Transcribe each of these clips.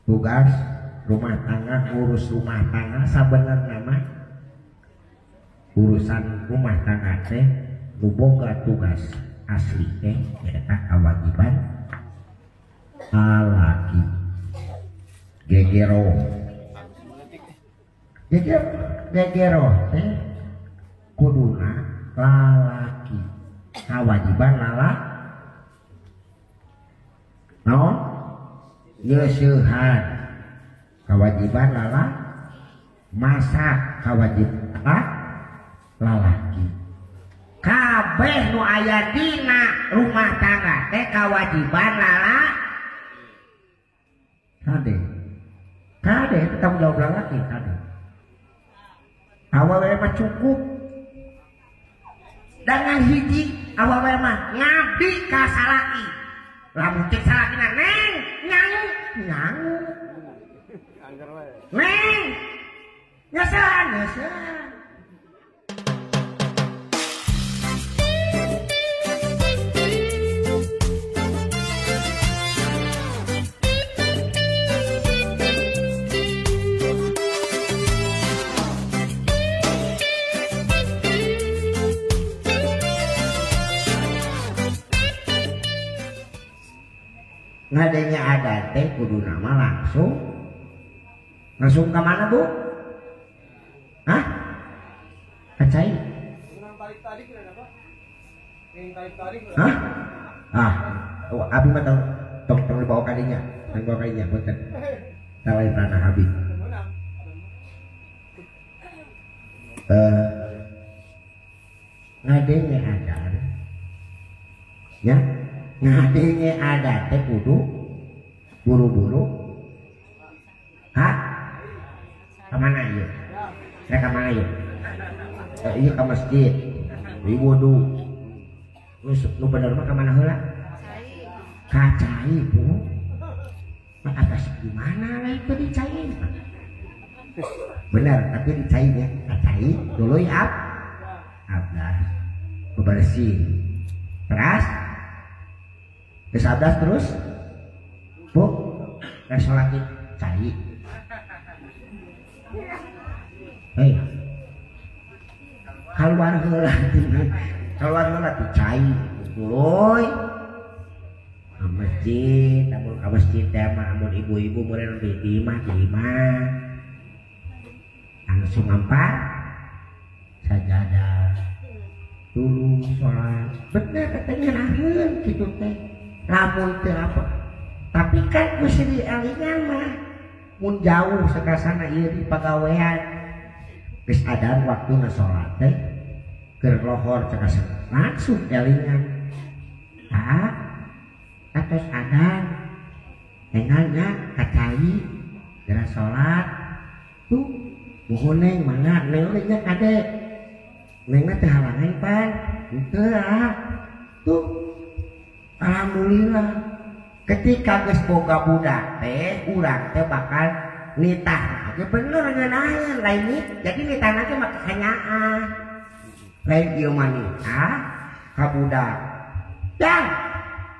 Tugas rumah tangga, ngurus rumah tangga sabenerna mah urusan rumah tangga teh nu boga tugas asli teh nyaeta kewajiban lalaki. Gegero. Gegero teh kuduna lalaki. Kewajiban lala naon? Nyeusehan. Kewajiban lala masak, kewajiban lalaki. Kabeh nu aya dina rumah tangga teh kewajiban lala. Kade. Kade itu tanggung jawab lalaki kade. Awewe mah cukup. Dengan hiji awewe mah ngabdi ka salaki. Lamun cek salakina neng nyangu nyangu. Neng nyesehan nyesehan. Ngadanya ada teh kudu nama langsung langsung ke mana bu? Hah? Ke cai? Hah? Ah, oh, abi mah tong tong dibawa kadinya, tong dibawa kadinya, boten. Lain ranah abi. Ngadanya ada, ya? Ngadenge ada teh kudu buru-buru. Hah? Kemana ieu? Rek ka mana ieu? Ieu ka masjid. Ieu wudu. Nu bener mah ka mana heula? Ka cai, Bu. Mah atas gimana lah itu di cai. Bener, tapi di cai nya, ka cai tuluy ab. Abdas. Bebersih. Teras geus abdas terus bu rek salat cai. Hei, keluar heula, keluar heula ti cai tuluy ka masjid. Amun ka masjid teh mah amun ibu-ibu meureun di imah di imah langsung ngampar sajadah dulu salat. Bener katanya naheun kitu teh. Lamun teu apa. Tapi kan geus dielingan mah mun jauh sakasana ieu di pagawean. Geus adan waktuna salat teh keur lohor cekasana langsung elingan. Ah, atos adan. Engalnya ka cai geura salat. Tuh muhun neng mangga neng nya kade. Nengna teh halangan pan. Henteu ah. Tuh alhamdulillah ketika geus boga budak teh urang teh bakal nitah aja bener ngeunaheun lain nit jadi nitahna teh mah kanyaah lain ieu mah nitah ka budak jang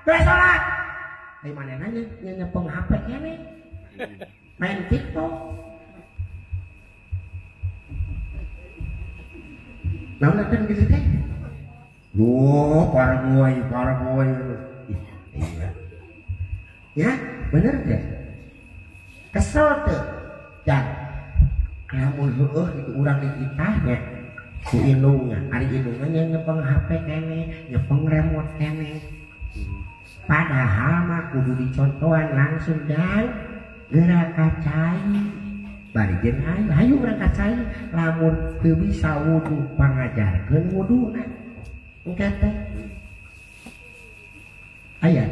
beres salat lain manehna nyepeng HP keneh main TikTok naon teh kitu teh duh pargoy pargoy. Iya. Ya, bener deh. Kesel tuh. Dan lamun heueuh itu urang dititahnya ku indungna, ari indungna nya nyepeng HP keneh, nyepeng remote keneh. Padahal mah kudu dicontohan langsung dan geura ka cai. Bari jeung hayu, hayu urang ka cai lamun teu bisa wudu pangajarkeun wuduna. Engke teh aya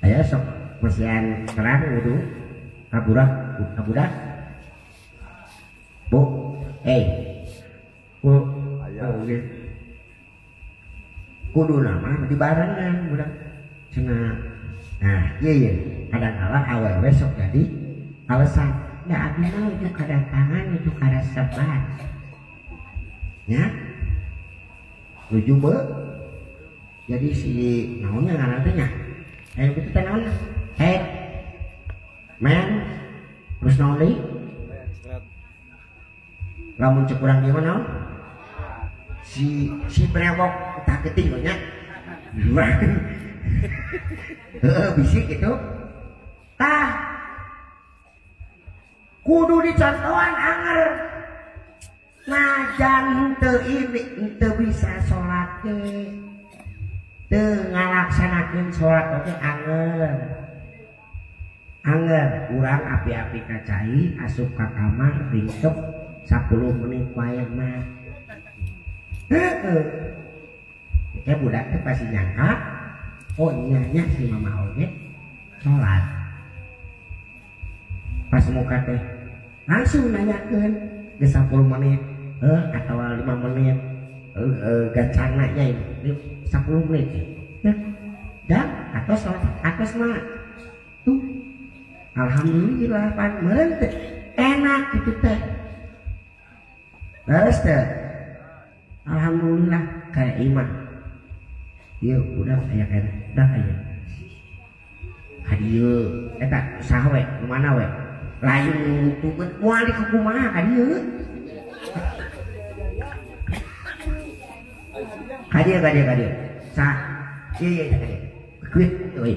aya sok mesian terang wudu kaburak kabudak bu bu aya kudu nama dibarengan budak cenah. Nah ieu ye kadang-kala awewe sok jadi alasan da abdi mah nuju kadatangan nuju karasebat nya nuju be. Jadi si naonnya ngaran teh nya. Ayo kitu teh naon? Head. Men terus naon deui? Lamun cek urang ieu mah naon? Si brewok tah geuting we nya. Heeh bisi kitu. Tah kudu dicontohan anger. Najan teu ini teu bisa salat ge. Teu ngalaksanakeun salat oge anger. Anger urang api-api ka cai asup ka kamar ringkep 10 menit wae mah. Heeh. Kayak budak teh pasti nyangka oh nya si mama oge salat. Pas muka teh langsung nanyakeun geus 10 menit atau 5 menit gancangna nya ini 10 menit ya. Dan atau salat atos mah tuh alhamdulillah pan meureun teh enak kitu teh. Leres teh. Alhamdulillah kayak iman. Ieu udah aya keneh, dah aya. Ka dieu eta saha we, nu mana we? Lain nungtukeun moal dikukumaha ka dieu. Ka dieu ka dieu ka dieu. Sa ieu ieu ka dieu. Kuit euy.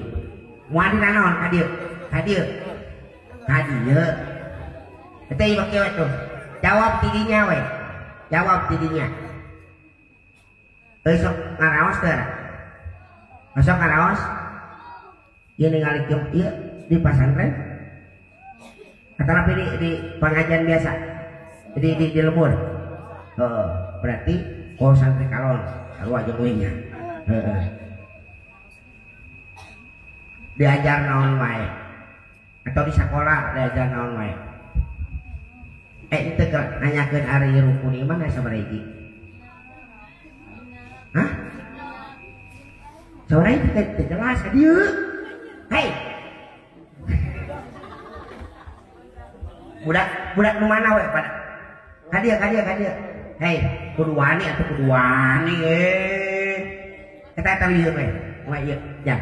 Moal dinaon ka dieu? Ka dieu. Ka dieu. Eta ieu make we tuh. Jawab tidinya we. Jawab tidinya. Euy sok ngaraos teh. Masuk ngaraos. Ieu ningali ieu di pasantren. Atau di pengajian biasa. Di lembur. Heeh, berarti oh santri kalon, sarua jeung we nya. Heeh. Diajar naon wae. Atau di sekolah diajar naon wae. Itu nanyakeun ari rukun iman aya sabaraha hiji? Hah? Sabaraha hiji teh jelas ka dieu. Hei. Budak nu mana we pada? Ka dieu ka dieu ka dieu. Hei, kudu wani atuh kudu wani eh. Eta eta lieu we. Moal ieu, jang.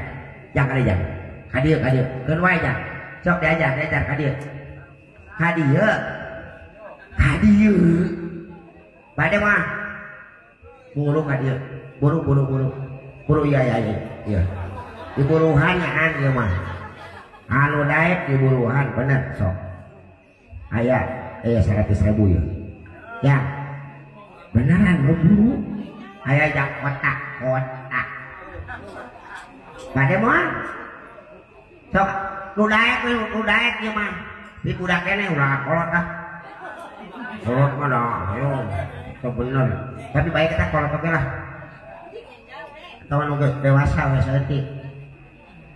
Jang ka dieu jang. Ka dieu ka dieu. Keun wae jang. Sok diajar diajar ka dieu. Ka dieu. Ka dieu. Bade mah. Buru ka dieu. Buru buru buru. Buru iya iya iya. Iya. Diburuhan nyaan ieu mah. Anu daek diburuhan bener sok. Aya 100.000 ya. Ya. Beneran lu buru. Aya jak kotak kotak. Bade mah. Sok nu daek we nu daek ieu mah. Di budak keneh ulah kolot ah. Kolot mah dah, ayo. Sok bener. Tapi baik kita kolot oge lah. Atawa nu geus dewasa we saeutik.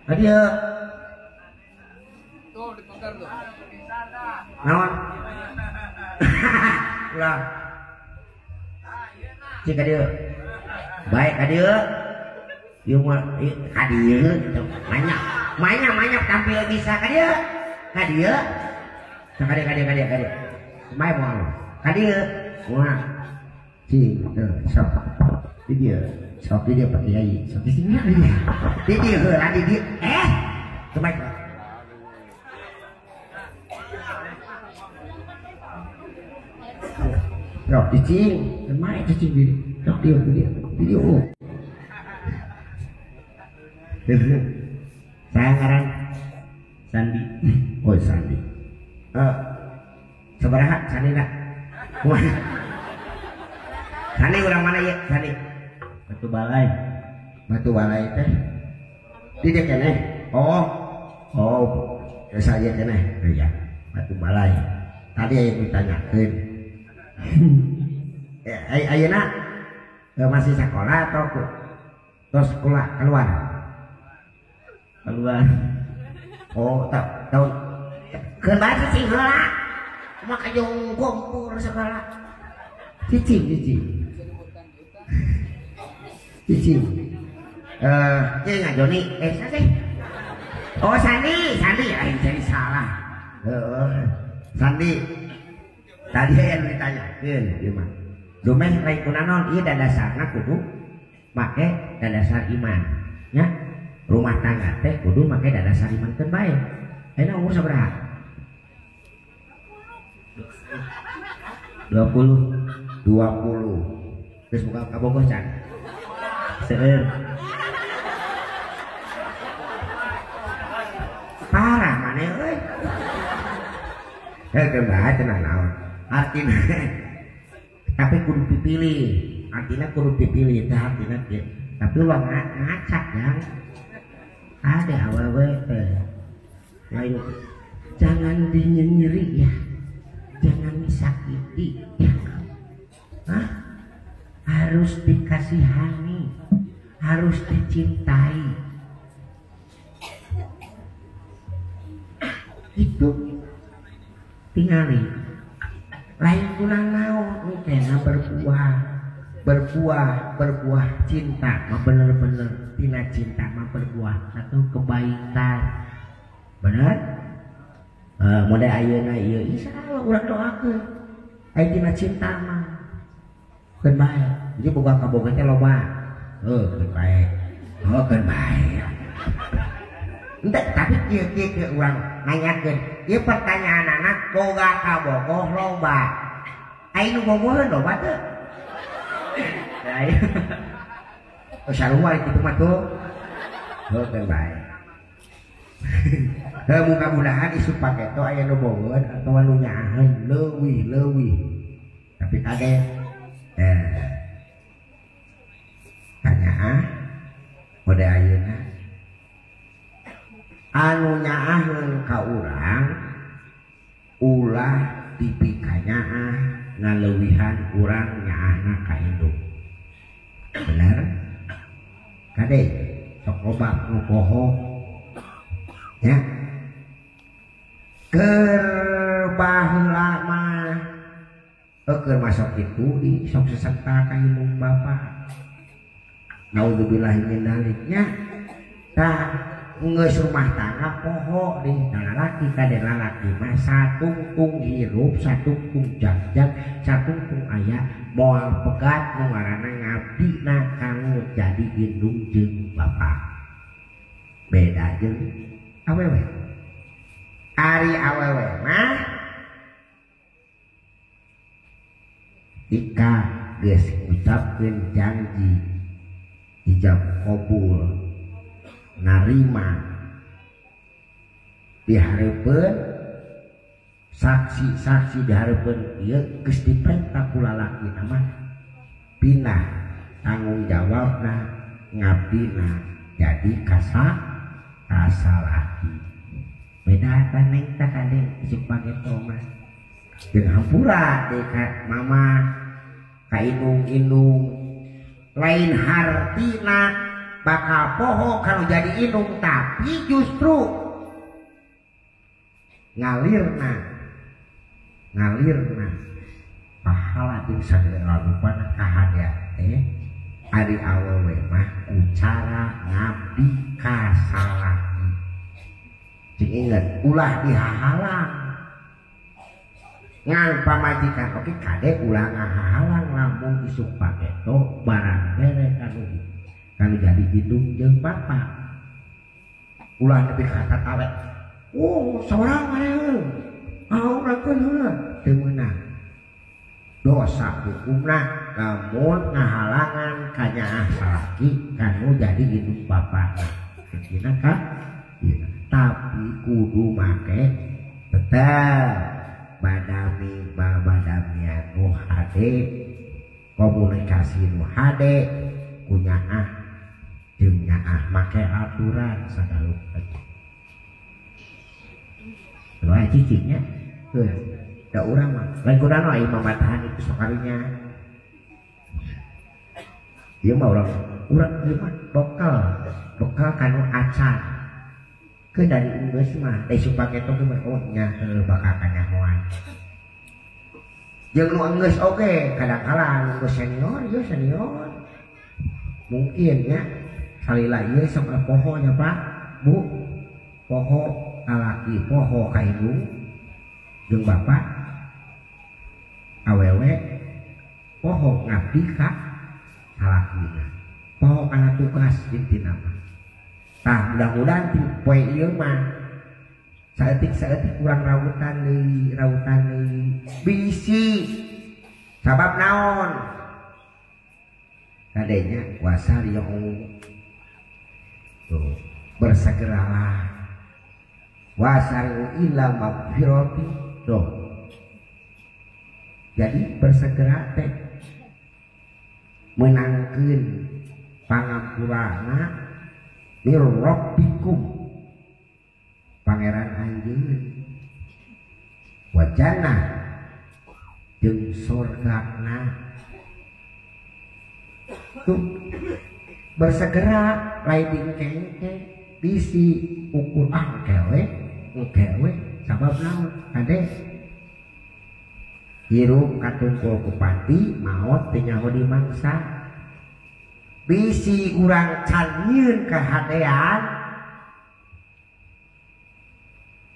Ka dieu. Tuh diputar tuh. Naon? Ulah. Cik ka dieu. Baik ka dieu. Ieu mah ka dieu gitu. Banyak. Banyak tampil bisa ka dieu. Ka dieu. Ka dieu ka dieu ka dieu ka dieu. Kumaha moal? Ka dieu. Kumaha? Cik, teu sok. Di dieu. Sok di dieu Pak Kiai. Sok di sini. Di dieu heula di dieu. Kumaha? Rok cicing, kemana cicing diri? Rok dia, dia, dia. Oh. Saya ngaran Sandi. Oh Sandi. Sabaraha Sandi nak? Sandi orang mana ya? Sandi. Batu Balai. Batu Balai teh. Di dia keneh. Oh, oh, saya keneh. Iya, Batu Balai. Tadi yang ditanyakeun. Ayeuna masih sekolah atau terus sekolah keluar? Keluar. Oh, tahun keun bae cicing heula. Kumaha kajong kumpul sekolah. Cicing, cicing. Cicing. Ieu nya Joni, sih. Oh, Sandi, Sandi, aing jadi salah. Heeh. Sandi. Tadi yang ditanyakeun ieu mah. Dumeh lain kunaon ieu dadasarna kudu make dadasar iman nya. Rumah tangga teh kudu make dadasar iman keun bae. Ayeuna umur sabaraha? 20. 20. Geus boga kabogoh can? Seueur. Parah maneh euy. Heuh keun bae cenah naon. Artina tapi kudu dipilih. Artina kudu dipilih teh artina kieu. Tapi ulah ngacak yang ada awewe teh. Lain jangan dinyinyiri ya. Jangan disakiti ya. Hah? Harus dikasihani, harus dicintai. Itu tingali. Lain guna naon kena berbuah, berbuah, berbuah cinta, mah bener-bener tina cinta mah berbuah satu kebaikan. Bener? Model ayeuna ieu insyaallah urang doakeun. Aya tina cinta mah keun bae. Jadi boga kaboga teh loba. Heuh keun bae. Heuh keun bae. Henteu tapi kieu kieu ke urang nanyakeun. Ieu pertanyaanana boga kabogoh loba. Aya nu bogoheun loba teu? Lain. Oh sarua kitu mah tuh. Heuh keun bae. Heuh mudah-mudahan isu paketo aya nu bogoheun atawa nu nyaaheun leuwih-leuwih. Tapi kade tanya mode ayeuna anu nyaaheun ka urang ulah dipikanyaah ngaleuwihan urang nyaahna ka indung. Bener? Kade sok loba nu poho nya. Keur baheula mah keur masuk itu di sok seseta ka indung bapa. Naudzubillahi min dzalik nya. Tah geus rumah tangga poho di lalaki kade lalaki mah satungtung hirup, satungtung jagjag, satungtung aya moal pegat nu ngaranna ngabdina kanggo jadi indung jeung bapa. Beda jeung awewe. Ari awewe mah tika geus ngucapkeun janji ijab qabul narima dihareupeun saksi-saksi dihareupeun ieu geus diperintah ku lalaki mah pindah tanggung jawabna ngabdina jadi kasalaki. Beda tah neng tah kade isuk pageto mah jeung hampura deui ka mama ka indung-indung lain hartina bakal poho kalau jadi indung tapi justru ngalirna ngalirna pahala jeung sagala rupana kahadea teh ari awewe mah ku cara ngabdi ka salaki. Cing inget ulah dihahalang ngan pamajikan oke kade ulah ngahahalang lamun isuk pageto barang bere kanu jadi indung jeung bapa. Ulah nepi ka tatawe. Oh, saurang maneh. Aurakeun heula teu meunang. Dosa hukumna lamun ngahalangan ka nyaah salaki kanu jadi indung bapana. Artina ka? Tapi kudu make tetep badami babadamian nu hade komunikasi nu hade ku nyaah jeung nyaah make aturan sagala rupa. Loe cicingnya heuh da urang mah lain kunaon aya mamatahan itu sakarinya. Ieu mah urang ieu mah bekal kanu acan. Ke dari geus mah da isuk paketo ge mah oh nya heuh bakal kanyahoan. Jeung nu enggeus oge kadang-kala nu senior ieu senior. Mungkin nya salila ieu sok poho nya Pak, Bu. Poho lalaki, poho ka indung jeung bapa awewe poho ngabdi ka salakina. Poho kana tugas intina mah. Tah mudah-mudahan ti poe ieu mah Saeutik-saeutik urang rautan deui bisi sabab naon kadenya wasari'u tuh bersegeralah wasari'u ila magfirati tuh. Jadi bersegera teh menangkeun pangampurana mir rabbikum pangeran anjeun wajana jeung sorgana. Tuh bersegera lain dingkengke bisi ukur ah engkewe sabab naon kade hirup katungkul ku pati maot teu nyaho di mangsa bisi urang can nyieun kahadean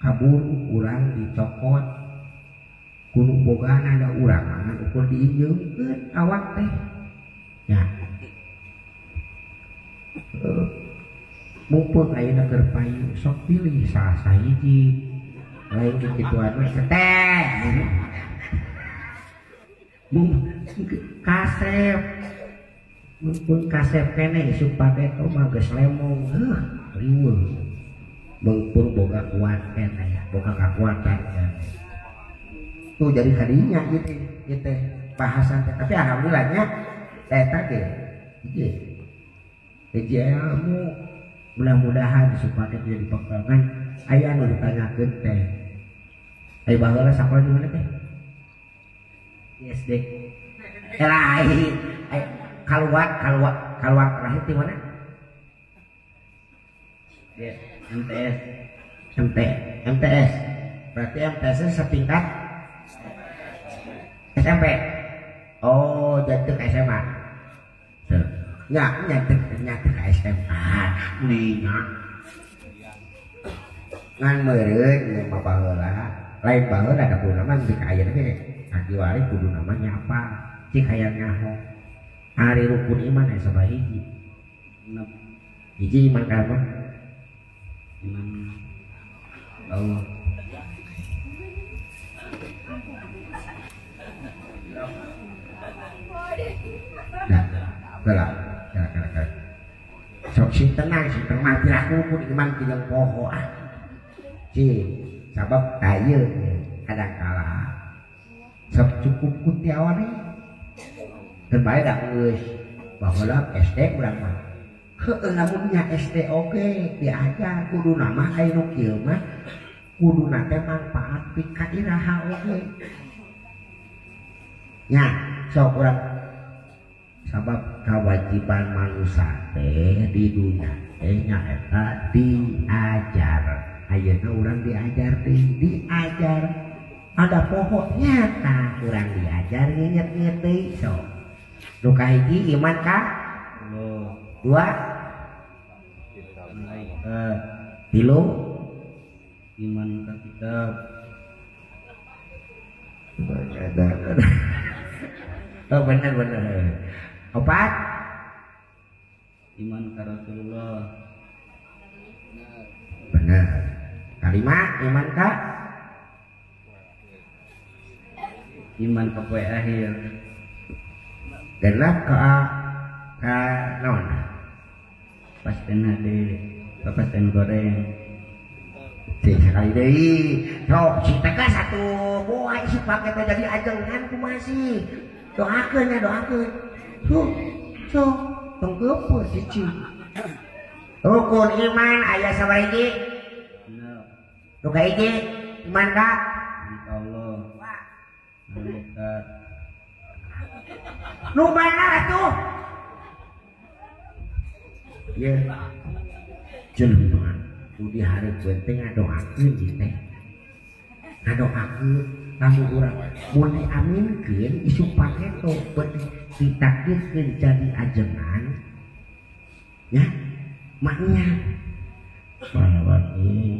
kaburu urang dicokot kudu bogana da urang ngan ukur diinjeungkeun awak teh nya. Mumpung ayeuna keur payu sok pilih salah sahiji lain kikituan we teh mung kasep mumpung kasep keneh isuk padeto mah geus lemong heuh riweuh mungpung boga kuat keneh boga kakuatan keneh tuh jadi kadinya gitu gitu bahasan teh. Tapi alhamdulillahnya eta ge ieu hiji ilmu mudah-mudahan supaya jadi pegangan aya nu ditanyakeun teh aya baheula sakola di mana teh di SD lain kaluar terakhir di mana di MTS MTS berarti MTS setingkat SMP. Oh jadi ke SMA nggak nyata ke SMA nih ngan meureun ieu mah baheula lain baheula da kudu nama di ayeuna ge kakiwari kudu namanya apa cik hayang nyaho ari rukun iman aya sabaraha hiji hiji iman ka apa iman Allah. Nah, lah, kira-kira. Sok sing tenang, sing tenang piraku pun iman jeung poho ah. Cing, sabab ieu kadang kala sok cukup ku teori. Teu bae da geus baheula SD urang mah. Heueuh lamun nya SD oge diajar kuduna mah aya nu kieu mah kuduna teh mangpaat pika iraha oge. Nya, sok urang sabab kewajiban manusia teh di dunia teh nyaeta diajar. Ayeuna urang diajar teh diajar ada pokoknya tah urang diajar nginget-nginget deui sok. Nu kahiji iman ka Allah, dua malaikat, tilu iman ka kitab. Oh bener. Opat iman ka Rasulullah. Bener. Kalima iman ka poe akhir. Genep ka naon? Pasten hade, pasten goreng. Cing sekali deui. Sok cing teh satu boy si pake teh jadi ajengan kumaha sih. Doakeun ya doakeun. Tuh, sok tong geupeut cicing. Rukun iman aya sabaraha hiji? Genep. Nu kahiji iman ka Allah. Malaikat. Nu bener atuh. Ye. Jelema nu dihareupeun teh ngadoakeun ieu teh. Ngadoakeun lamun urang mun diaminkeun isuk paketo ditakdirkeun jadi ajengan nya maknya balawati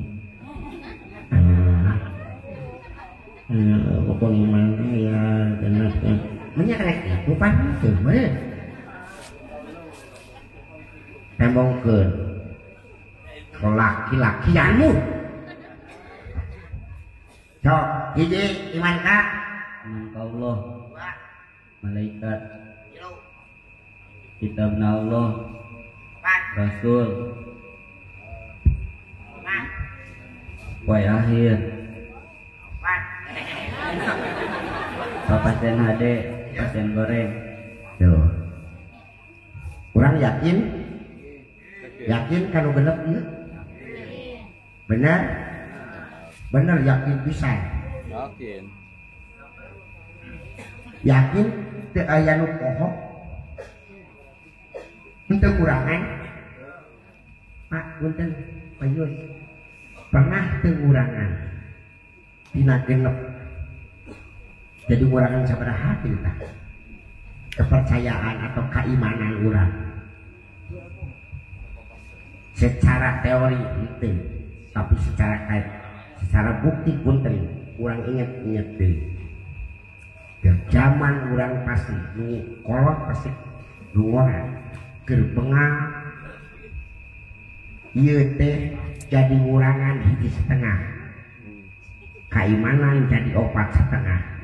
rukun iman ya genep nya rek itu pan teu meureun tembongkeun laki-lakianmu Sok, hiji iman ka? Iman ka Allah. Dua. Malaikat. Tilu. Kitabna Allah. Empat. Rasul. Lima. Poe akhir. Empat. Papasten hade, papasten goreng. Tuh. Kurang yakin? Yakin kalau genep ieu? Bener? Bener yakin pisan. Yakin. Yakin teu aya nu poho? Henteu kurangan? Pak, punten, Pak Yus. Pernah teu ngurangan dina genep? Jadi ngurangan sabaraha tah? Kepercayaan atau keimanan urang. Secara teori henteu, tapi secara bukti punten urang inget-inget deui. Zaman urang pasti nu kolot pasti nu ngora keur bengal ieu teh jadi ngurangan 1,5, keimanan jadi 4,5.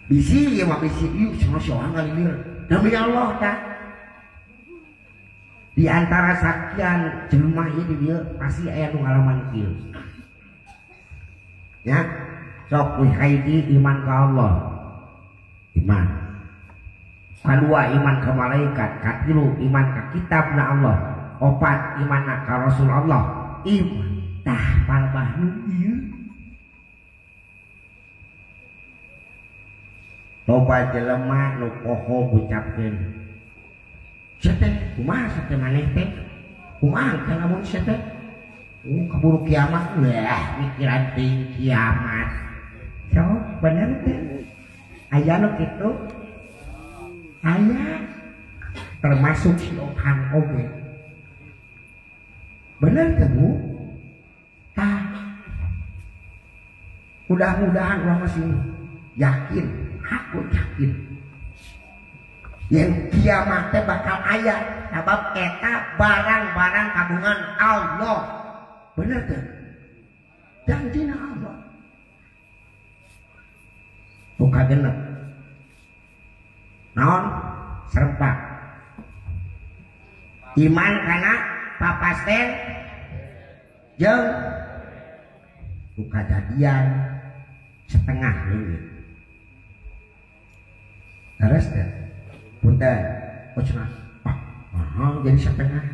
Bisi ieu mah bisi ieu cenah si orang ngalilir demi Allah tah. Di antara sakian jelema ieu di dieu pasti aya nu ngalaman kieu. Ya, sok wih hiji iman ka Allah. Iman. Kadua iman ka malaikat, katilu iman ka kitabna Allah, opat iman ka Rasul Allah. Iman tah palbah nu ieu. Loba jelema nu poho ngucapkeun. Sia teh kumaha sia teh maneh teh? Kumaha teh lamun sia teh? Keburu kiamat, wah mikiran teuing kiamat. Sok bener teh. Aya nu kitu? Aya. Termasuk si Okan oge. Bener teh Bu? Tah. Mudah-mudahan urang masih yakin, aku yakin. Yang kiamat teh bakal aya sabab eta barang-barang kagungan Allah. Bener teh? Janjina Allah. Buka genep. Naon? Serempak. Iman kana papasten jeung buka jadian setengah leungit. Terus teh punten, oh cenah, ah, jadi setengah.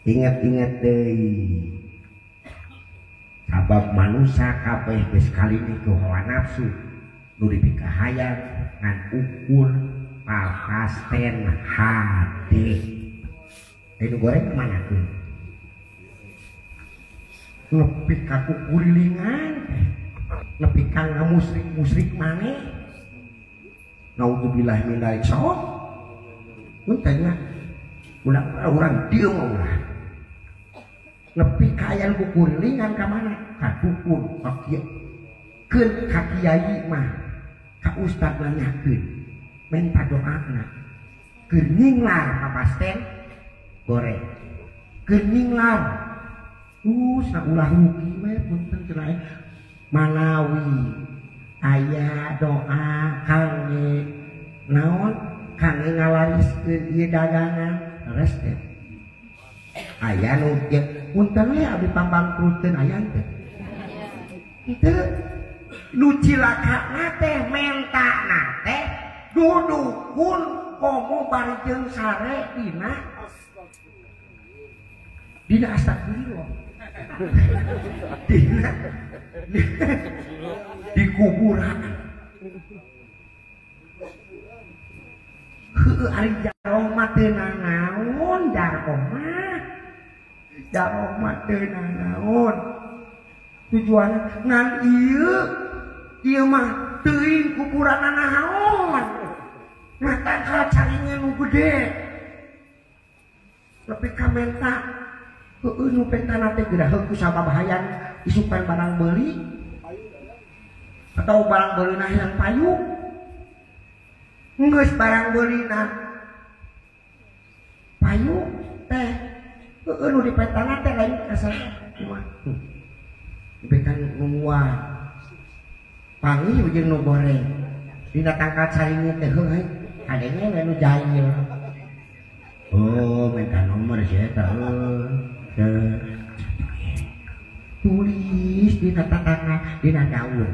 Ingat-ingat deui. Sabab manusia kabeh geus kalini ku hawa nafsu nu dipikahayang ngan ukur papasten hade. Nu goreng kemana tuh? Nepi ka kukurilingan, nepi ka ngamusrik-musrik maneh. Naudzubillah min dzalik. Sok punten nya ulah urang dieu mah ulah. Nepi ka aya kukurilingan ka mana? Ka dukun, ka kiai. Keun ka kiai mah, ka ustad nanyakeun, menta doana. Keur nyinglar papasten goreng. Keur nyinglar. Sa ulah rugi we punten cenah manawi aya doa kangge naon kangge ngalariskeun ieu dagangan leres teh. Aya nu ieu punten we abdi pambangkrutkeun aya teh. Henteu nu cilakana teh mentana teh dudukun komo bari jeung sare dina dina astagfirullah. Dina di kuburan. Heueuh ari jaroh mah teu nanaon, jaroh mah. Jaroh mah teu nanaon. Tujuan ngan ieu ieu mah teuing kuburan nanaon. Mata kacaringan nu gede. Lebih ka menta heueuh nu pentana teh geura heuh ku sabab hayang isukan barang beuli atau barang beulina hayang payu. Geus barang beulina payu teh heueuh nu dipetana teh lain kasar. Kumaha? Bekan nungguan. Panggih jeung nu goreng. Dina tangkal caringu teh heuh. Kadenge we nu jahil. Oh, minta nomor si eta heuh. Tulis dina tatangna dina daun.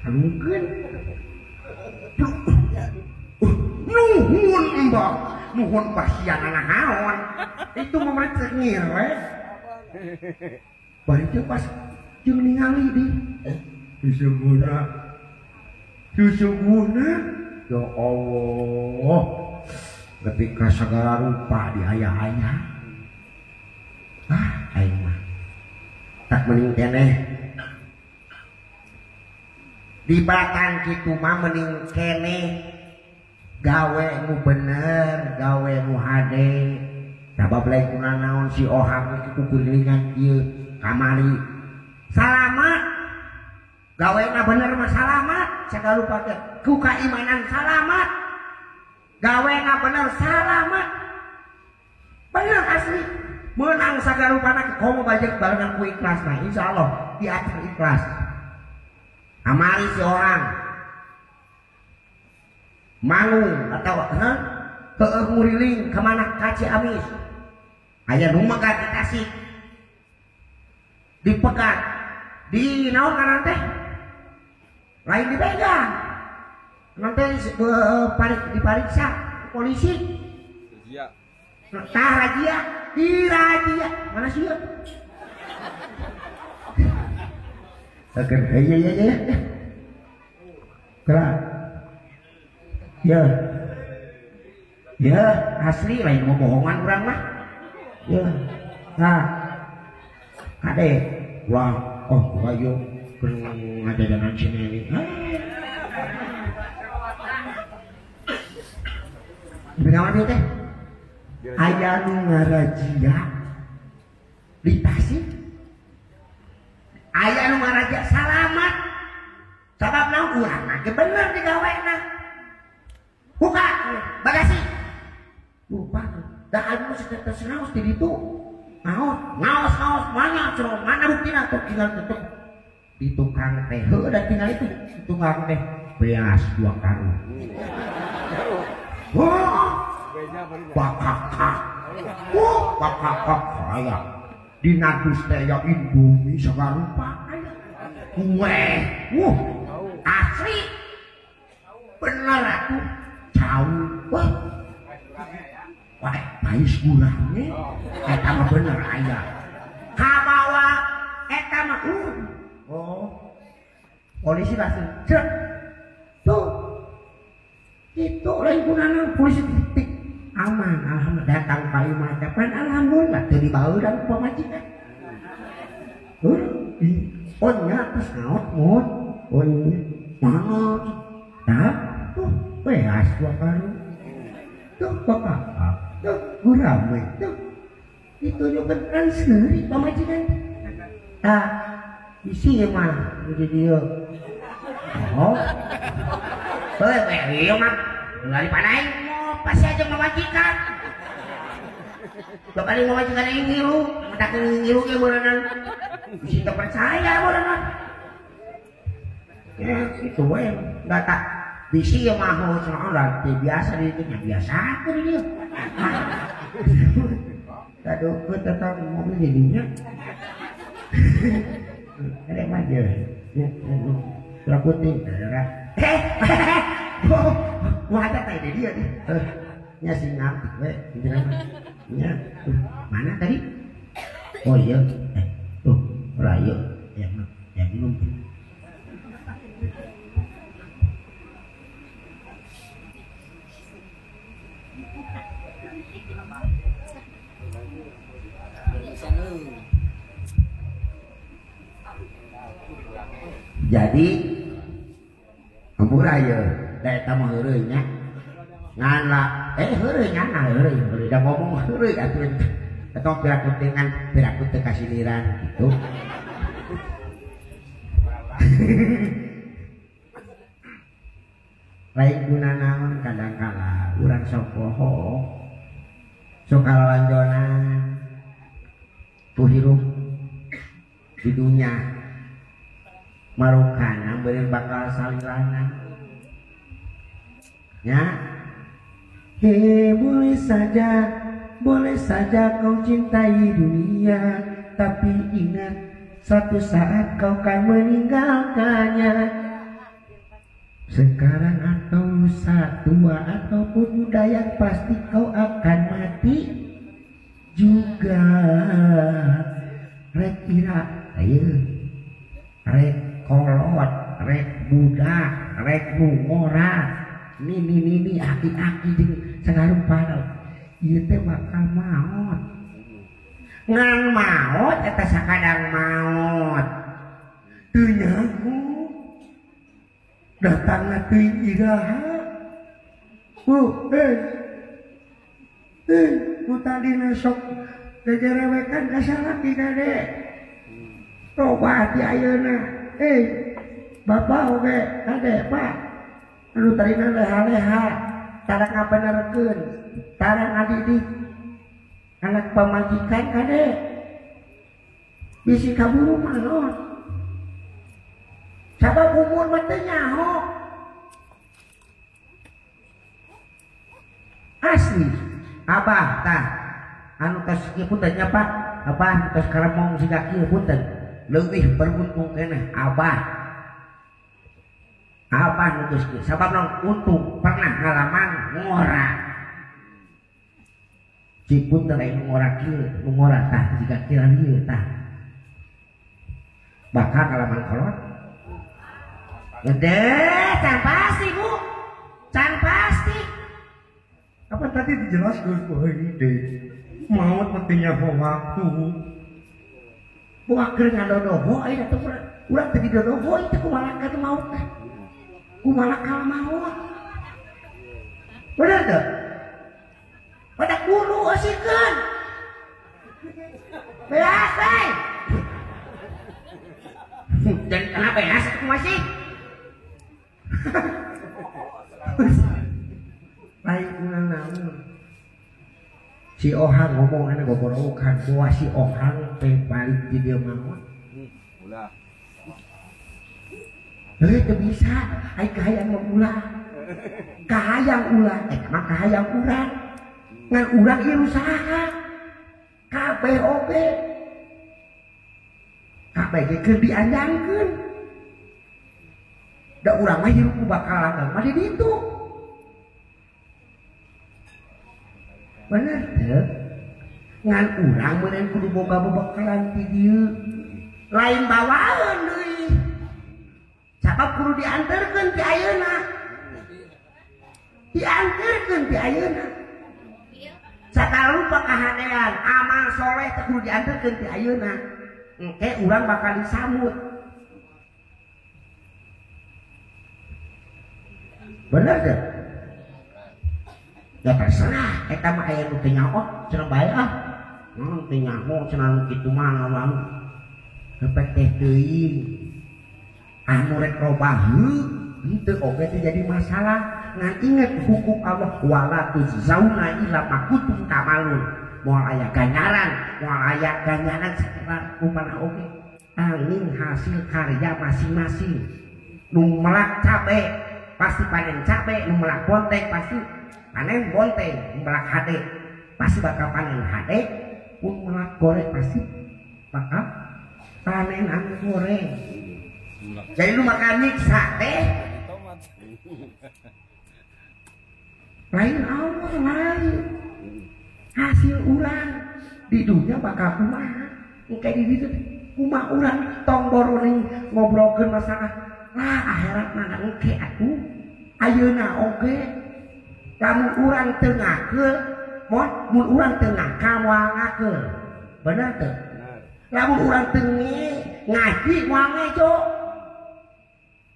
Kalungkeun. Nuhun mbah, nuhun pasianana naon. Itu mah mereka cengir we. Bari teh pas jeung ningali di susuguna. Susuguna ya Allah. Ketika segala rupa di ayah-ayah. Ah, aing mah. Tak mending keneh. Di batang kitu mah mending keneh gawe nu bener, gawe nu hade. Sabab lain kuna naon si ohang itu kukulilingan ieu kamari. Salamat. Gawena bener mah salamat, segala rupa teh. Ku kaimanan salamat. Gawena bener salamat. Bener asli. Menang segala rupana komo bajek barengan ku ikhlas nah insyaallah diatur ikhlas. Kamari si orang mangung atau heueuh nguriling ka mana ka Ciamis. Aya nu megat di Tasik. Dipegat di naon ngaran teh? Lain dipegang. Nanti diperiksa polisi. Razia. Tah razia, di razia. Mana sih ya? Oke, iya iya iya. Gerak. Ya. Ya, asli lain mau bohongan urang mah. Ya. Nah. Kade, wah, oh, ayo keur ngajajanan si Nelly. Benawan ieu teh? Aya nu ngarajia di Tasik. Aya nu ngarajia salamat. Sabab naon urang mah ge bener digawena. Buka bagasi. Lupa. Da anu setetes naos di ditu. Naos, ngaos ngaos mana cenah mana buktina tuh tinggal tutup. Di tukang teh heuh da tinggal itu di tukang teh beas 2 karung. Wah, bakakak. Wah, bakakak aya. Dina dus teh ya Indomie sagala rupa aya. Kue, wuh, asli. Bener atuh. Cau. Wah. Wah, pais gurame. Eta mah bener aya. Kabawa eta mah oh. Polisi langsung cek. Tuh. Itu lain gunana polisi titik aman alhamdulillah datang ka imah teh pan alhamdulillah teu dibauran ku pamajikan. Heuh, oh nya terus naon mun? Oh nya naon? Tah, tuh beas 2 karung. Tuh bakakak, tuh gurame, tuh ditunjukkan kan seuri pamajikan. Tah, isi mah di dieu. Oh. Heuh, ieu mah daripada aing mau pasti aja memajikan. Bakal memajikan aing ngilu, mentak ngilu ge beureunan. Bisi teu percaya beureunan. Ya, itu we enggak tak bisi ieu mah cenah teu biasa di ditu nya biasa aku di dieu. Aduh, tetap mobil jadinya. Ada mah dia. Ya, putih daerah. Wah, ada tadi dia nih. Nya sing ngarti we, nya. Mana tadi? Oh iya. Tuh, ora ieu. Ya, ya minum. Jadi hampura ieu, da eta mah heureuy nya. Ngan lah, heureuy nya nah heureuy, heureuy da ngomong heureuy atuh. Eta piraku dengan piraku teu kasiliran gitu. Lain guna naon kadang kala urang sok poho. Sok kalalanjonan. Ku hirup Di dunya marukana beureun bakal salilana. Ya. He, boleh saja kau cintai dunia, tapi ingat suatu saat kau akan meninggalkannya. Sekarang atau lusa, tua ataupun muda, yang pasti kau akan mati juga. Rek ira, ayo, rek kolot, rek budak, rek ngora, nini nini aki-aki jeung sagarupa. Ieu teh bakal maot. Ngan maot eta sakadang maot. Teu nyaho. Datangna teuing iraha. Bu, nu tadina sok gegerewekan ka salaki kade. Tobat di ayeuna. Bapak oge kade, Pak. Anu tadina leha-leha, tara ngabenerkeun, tara ngadidik anak pamajikan kade. Bisi kaburu maot. Sabab umur mah teu nyaho. Asli abah tah anu tos kieu punten nya Pak, abah tos karemong siga kieu punten. Leuwih beruntung keneh abah. Abah nu geus kieu sabab naon untung pernah ngalaman ngora. Cik punten aya nu ngora kieu, nu ngora tah siga kieu ieu tah. Bakal ngalaman kolot. Gede, can pasti Bu, can pasti. Apa tadi dijelaskan bahwa ini maut matinya waktu. Bu akhir ngadodoho, ayo atuh urang teh didodoho itu kumaha ka maut teh. Kumaha ka maut. Bener teu? Pada kudu eusikeun. Beas euy. Dan kenapa beas atuh masih? Lain naon. Si Ohang ngomong ana gogorowokan bahwa si Ohang teh balik di dieu maot. Ulah. Heuh teu bisa, ai kahayang mah ulah. Kahayang ulah, eta mah kahayang urang. Ngan urang ieu usaha. Kabeh oge. Kabeh ge keur dianjangkeun. Da urang mah hirup bakal langgeng mah di ditu. Bener teu? Ngan urang meureun kudu boga bebekalan ti dieu. Lain bawaeun deui. Sabab kudu dianterkeun ti ayeuna. Dianterkeun ti ayeuna. Sagala rupa kahadean, amal soleh teh kudu dianterkeun ti ayeuna. Engke urang bakal disambut. Bener teu? Ya terserah, eta mah aya nu teu nyaho, cenah bae ah. Naon teu nyaho cenah nu kitu mah ngalamu. Heupeut teh teuing. Anu rek robah heuh, henteu oge teh jadi masalah. Ngan inget hukum Allah wala tujzauna illa ma kuntum ta'malun. Moal aya ganjaran sakumaha rupana oge. Angin hasil karya masing-masing. Nu melak cabe pasti panen cabe, nu melak bonteng pasti panen bonteng, nu melak hade pasti bakal panen hade, nu melak goreng pasti bakal panen anu goreng. Jadi nu makan nyiksa teh lain Allah lain hasil urang di dunia bakal kumaha engke di ditu kumaha urang tong boroning ngobrolkeun masalah lah akhirat mana engke atuh ayeuna oge lamun urang teu ngakeul mun urang teu ngakal moal ngakeul bener teu lamun urang teu ngaji moal ngejo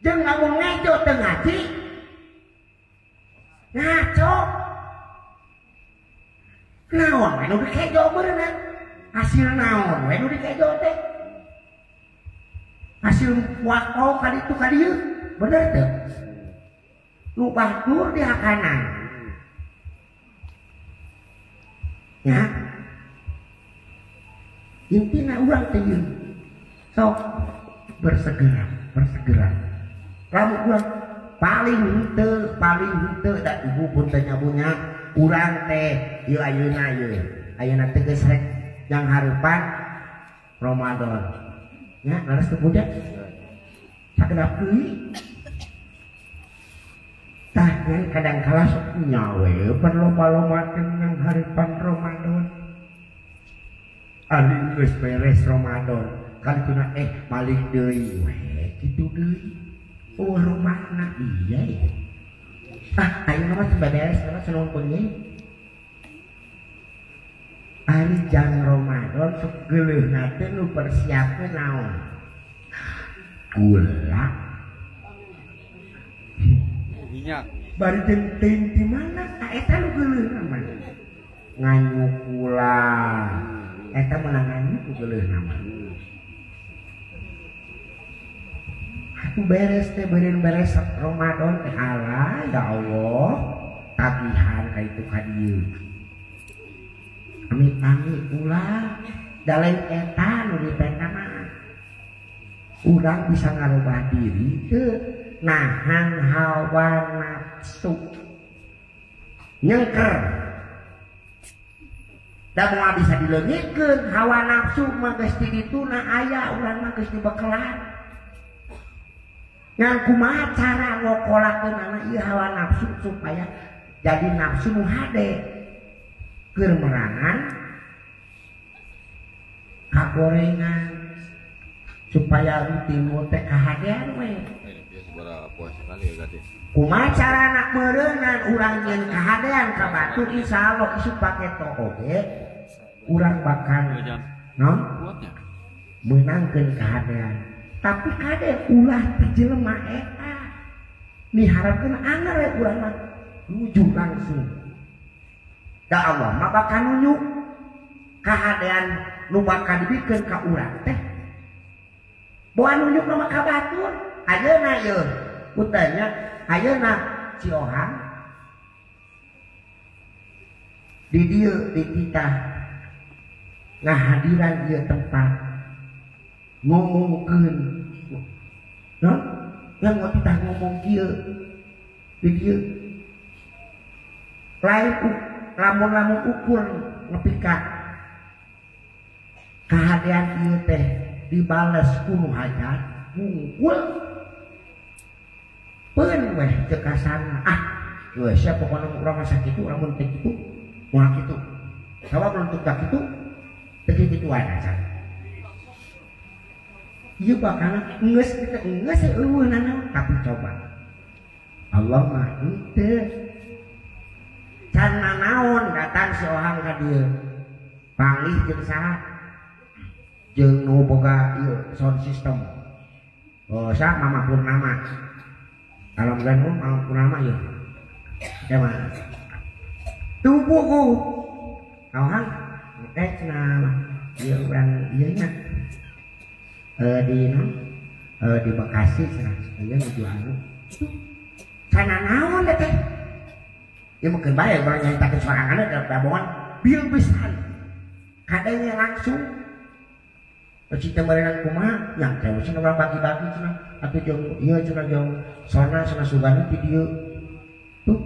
jeung lamun ngejo teu ngaji ngaco naon we nu dikejo meureunna hasil naon we nu dikejo teh hasil wakau kaditu kadieu bener teu nu batur dihakanan ya intina urang teh ieu Sok bersegera, bersegera. Lamun urang paling henteu da ibu pun teh nyabunya urang teh ieu ayeuna ieu. Ayeuna teh geus rek yang hareupan Ramadan. Nya leres teu budak? Sakedap deui. Tah ngan kadang kala sok nyawe berlomba-lomba yang hareupan Ramadan. Ari geus beres Ramadan, kali tuna balik deui we kitu deui. Oh rumahna iya ya. Ah ayeuna mah teu beres mah seneng kunying. Ari jang Ramadan sok geuleuhna teh nu persiapkeun naon? Gula. Minyak. Bari jeung teuing di mana? Tah eta nu geuleuhna mah. Nganyuk gula. Eta meunang nganyuk ku geuleuhna mah. Atuh beres teh beureun beres Ramadan teh alah ya Allah tagihan ka itu ka dieu. Amit-amit ulah da lain eta nu dipenta mah. Urang bisa ngarubah diri teu nahan hawa nafsu. Nyengker. Da moal bisa dileungikeun hawa nafsu mah geus di dituna aya urang mah geus dibekelan. Ngan kumaha cara ngokolakeunana ieu hawa nafsu supaya jadi nafsu nu hade. Keur merangan kagorengan supaya timur teh kahadean we. Kumaha carana meureunan urang nyeun kahadean ka batur insyaallah isuk paketo oge urang bakal naon meunangkeun kahadean. Tapi kade ulah ti jelema eta miharapkeun anger we urang mah nuju langsung. Da Allah mah bakal nunjuk kahadean nu bakal dibikeun ka urang teh. Boa nunjuk mah ka batur. Ayeuna ieu kutanya ayeuna Ci Ohang di dieu di kita ngahadiran ieu tempat ngomongkeun no yang mau titah ngomong kieu di dieu lain lamun-lamun ukur nepi ka kahadean ieu teh dibales ku nu hajat mungkul peun weh teu kasana ah geus sia pokona urang mah sakitu urang mun teu kitu moal kitu sabab mun teu kitu teu kituan acan ieu bakal geus geus eueuh nanaon tapi coba Allah mah henteu can nanaon datang si Ohang ka dieu panglih jeung saha jeung nu boga ieu sound system oh sah Mama Purnama alhamdulillah nu Mama Purnama ieu teh mah tubuhku Ohang teh cenah ieu urang ieu nya di di Bekasi cenah ieu nuju anu can nanaon teh ieu mah keun bae urang nyaritakeun sorangan da bohongan bieu pisan kadangnya langsung cinta merenang kumaha yang teh cenah urang bagi-bagi cenah atuh jeung ieu cenah jeung sona cenah sugana ti dieu tuh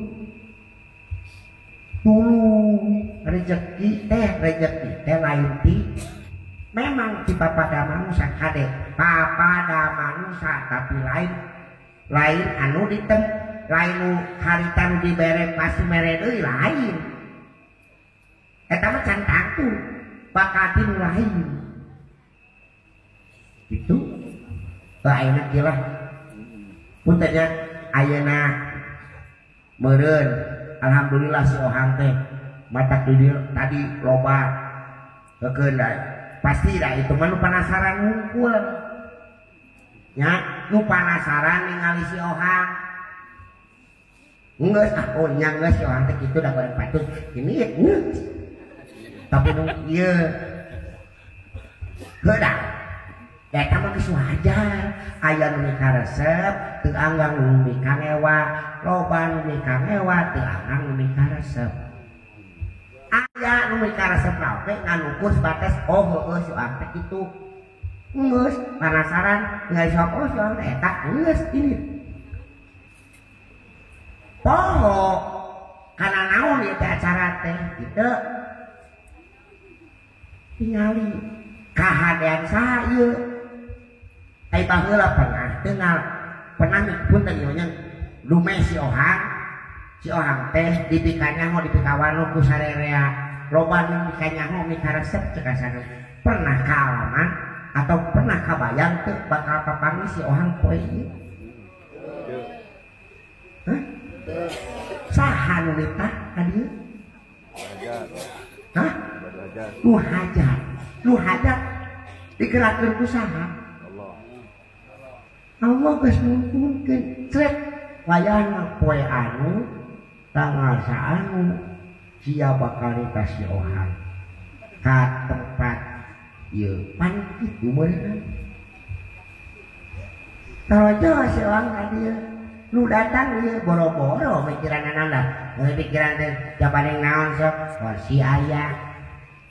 tuluy rezeki teh lain ti memang ti papada manusa kade papada manusa tapi lain lain anu ditem lain nu harita nu dibere pasti mere deui lain eta mah can tangtu bakal ti nu lain gitu lah ayeuna kieu lah punten nya ayeuna meureun alhamdulillah si Ohang teh mata di tadi loba kekeun pasti dah itu mah nu penasaran ngungkul nya nu penasaran ningali si Ohang geus ah oh nya geus si Ohang teh kitu da goreng patut ini geus tapi nu ieu heuh eta mah geus wajar aya nu mikaresep teu anggang nu mikangewa loba nu mikangewa teu anggang nu mikaresep aya nu mikaresep oge ngan ukur sebatas oh heueuh si Ohang teh kitu Geus penasaran nggak sok oh si Ohang eta geus ini. Poho kana naon ieu teh acara teh kitu. Tingali kahadean saha ieu. Ai baheula pernah dengar pernah punten ieu nya lume si Ohang teh dipikanyaho dipikawano ku sarerea loba nu mikanyaho mikaresep cek asana. Pernah kaalaman atau pernah kabayang teu bakal papanggih si Ohang poe ieu? Hah? Saha nu nitah ka dieu? Hah? Nu hajat. Nu hajat digerakkeun ku saha? Allah geus nungkunkeun cek wayahna poe anu tanggal saanu sia bakal nitah si Ohang ka tempat ieu pan kitu meureun. Taraja si Ohang ka dieu nu datang ieu boro-boro mikiranana lah pikiran teh japaneng naon sok si aya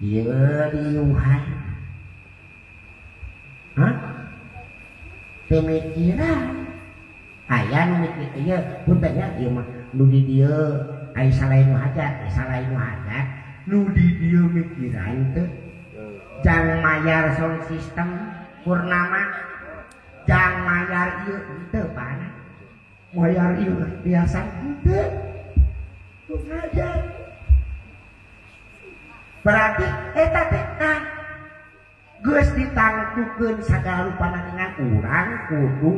ieu diuhan. Hah? Pemikiran aya nu mikir ieu punten nya ieu mah nu di dieu aya salain nu hajat salain nu hajat nu di dieu mikiran teh jang mayar sound system purnama jang mayar ieu teu pana mayar ieu biasa teu nu hajat berarti eta teh nah geus ditangtukeun sagala rupana dengan urang kudu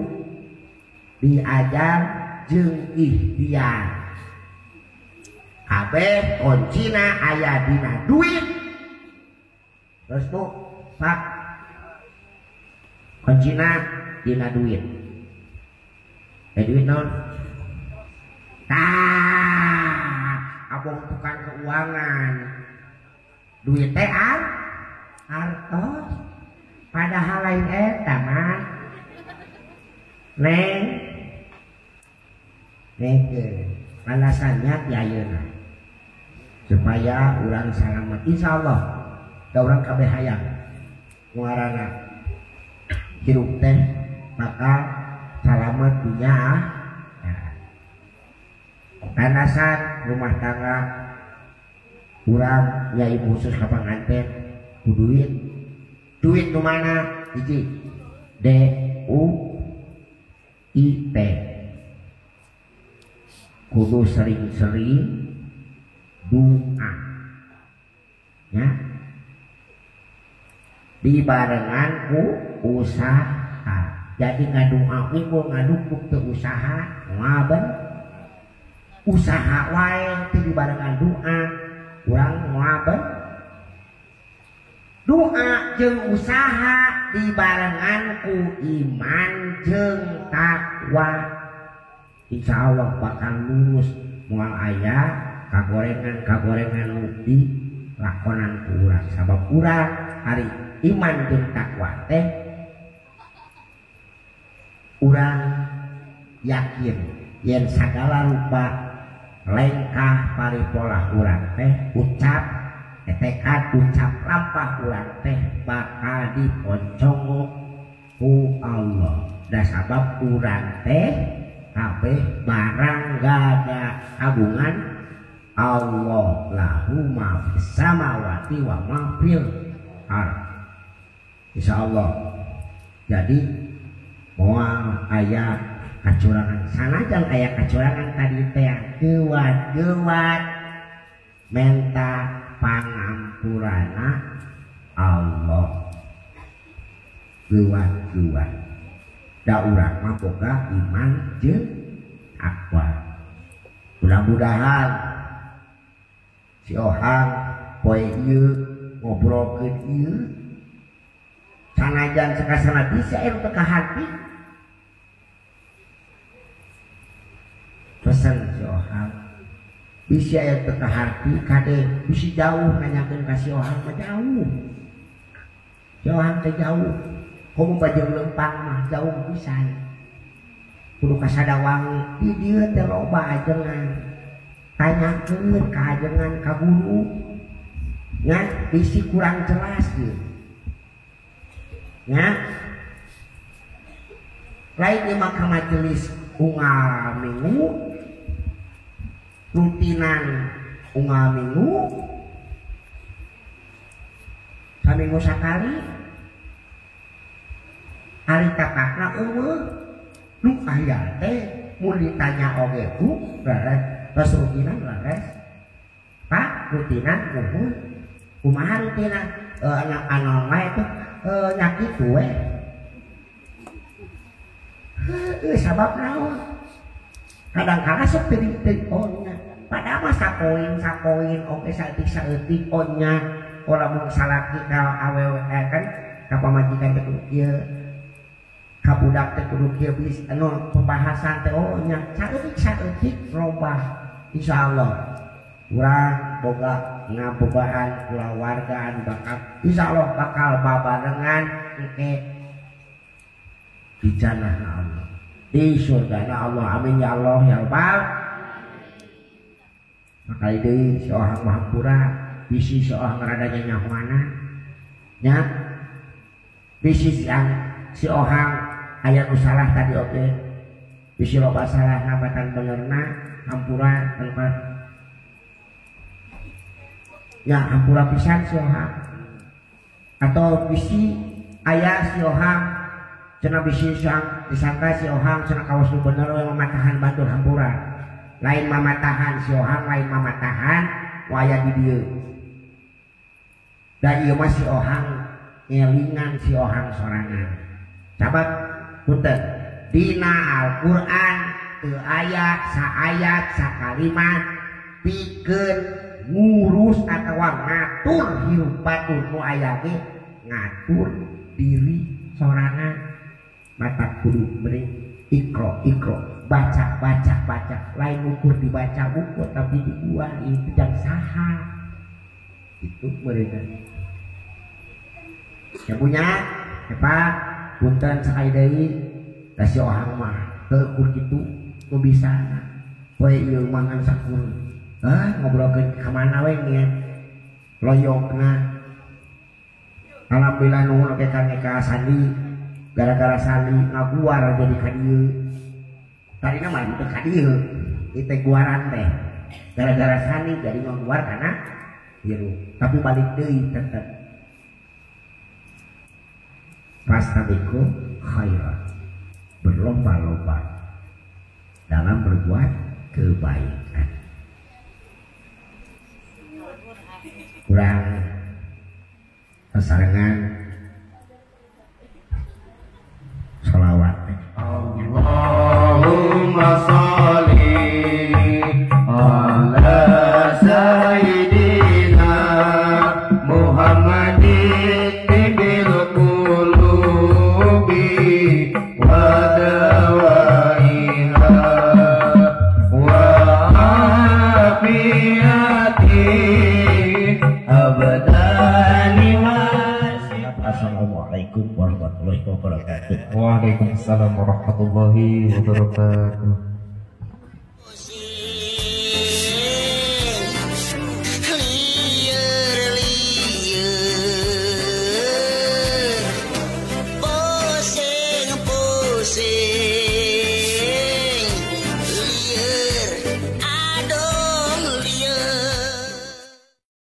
diajar jeung ikhtiar. Kabeh kuncina aya dina duit. Terus Bu, Pak, kuncina dina duit. Duit non? Tah, abong tukang keuangan. Duit teh artos. Padahal lain eta mah. Neng. Neng, alasannya ti ayeuna. Supaya urang salamet insyaallah. Da urang kabeh hayang ngaranna hirup teh maka salamet dunya. Landasan rumah tangga urang ya ibu khusus ka panganten ku duit. Duit nu mana? Hiji D U I T. Kudu sering-sering doa. Ya. Dibarengan ku usaha. Jadi ngadoa unggul ngadukuk teu usaha ngaben. Usaha wae teu dibarengan doa, urang ngaben. Doa jeung usaha dibarengan ku iman jeung takwa. Insya Allah bakal lurus moal aya kagorengan-kagorengan nu di lakonan ku urang. Sabab urang hari iman jeung takwa teh urang yakin yen sagala rupa lengkah paripolah urang teh ucap tekad ucap lampah urang teh bakal diponcongok ku Allah. Da sabab urang teh kabeh barang gada kagungan Allah lahu ma fis samawati wa ma fil ardh. Insyaallah. Jadi moal aya kacurangan sanajan aya kacurangan tadi teh geuwat-geuwat menta pangampurana Allah. Geuwat-geuwat. Da urang mah boga iman jeung takwa. Mudah-mudahan si Ohang poe ieu ngobrolkeun ieu sanajan sakasana bisa anu teu kaharti. Pesen si Ohang bisa anu teu kaharti kade bisi jauh nanyakeun ka si Ohang mah jauh. Si Ohang teh jauh. Komo bajeng lempang mah jauh pisan. Kudu ka Sadawangi di dieu teh loba ajengan. Tanyakeun ka ajengan ka guru. Ngan bisi kurang jelas ieu. Nya lain ieu mah ka majelis unggal minggu rutinan unggal minggu saminggu sakali ari tapakna eueuh nu aya teh mun ditanya oge ku leres terus rutinan leres Pak rutinan muhun kumaha rutinan anak wae teh nya kitu we heueuh sabab naon kadang-kadang sok teu oh nya padahal mah sapoin oge saeutik-saeutik oh nya lamun salaki ka awewe kan ka pamajikan teh kudu kieu ka budak teh kudu kieu bis anu pembahasan teh oh nya saeutik-saeutik robah insyaallah urang boga ngabogaan kulawarga anu bakal insyaallah bakal babarengan engke di jannah Allah di surga Allah amin ya Allah ya Rabbal. Maka deui si ohang mah hampura bisi si ohang rada nyahoana nya bisi si ohang aya nu salah tadi oge bisi loba salah nabatan benerna hampura tanpa ya hampura pisan si ohang atau bisi aya si ohang cenah bisi disangka si ohang cenah kawas nu bener we mamatahan batur hampura lain mamatahan si ohang lain mamatahan waya di dieu da ieu mah si ohang ngelingan si ohang sorangan sabab punten dina Al-Qur'an teu aya saayat sakalimat pikeun ngurus atawa ngatur hirup batur nu aya ge ngatur diri sorangan mata kudu beri ikro ikro baca baca baca lain ukur dibaca ukur tapi dibuang itu jang saha itu mereka ya punya ya Pak punten sekali deui da si ohang mah teu ukur kitu nu bisa poe ieu mangan sakur ngobrolkeun ka mana we nya loyokna alhamdulillah nuhun oge ka Eka Sandi gara-gara Sandi ngaguar jadi ka dieu tadina mah teu ka dieu ieu teh guaran teh gara-gara Sandi jadi ngaguar kana hirup tapi balik deui tetep fastabiqul khairat berlomba-lomba dalam berbuat kebaikan kurang sasarengan sholawat. Allahumma sholli ala sayyidina Muhammadin tibil qulubi wa dawaiha wa afiyati abdani wa. Assalamualaikum warahmatullahi wabarakatuh. Waalaikumsalam warahmatullahi wabarakatuh.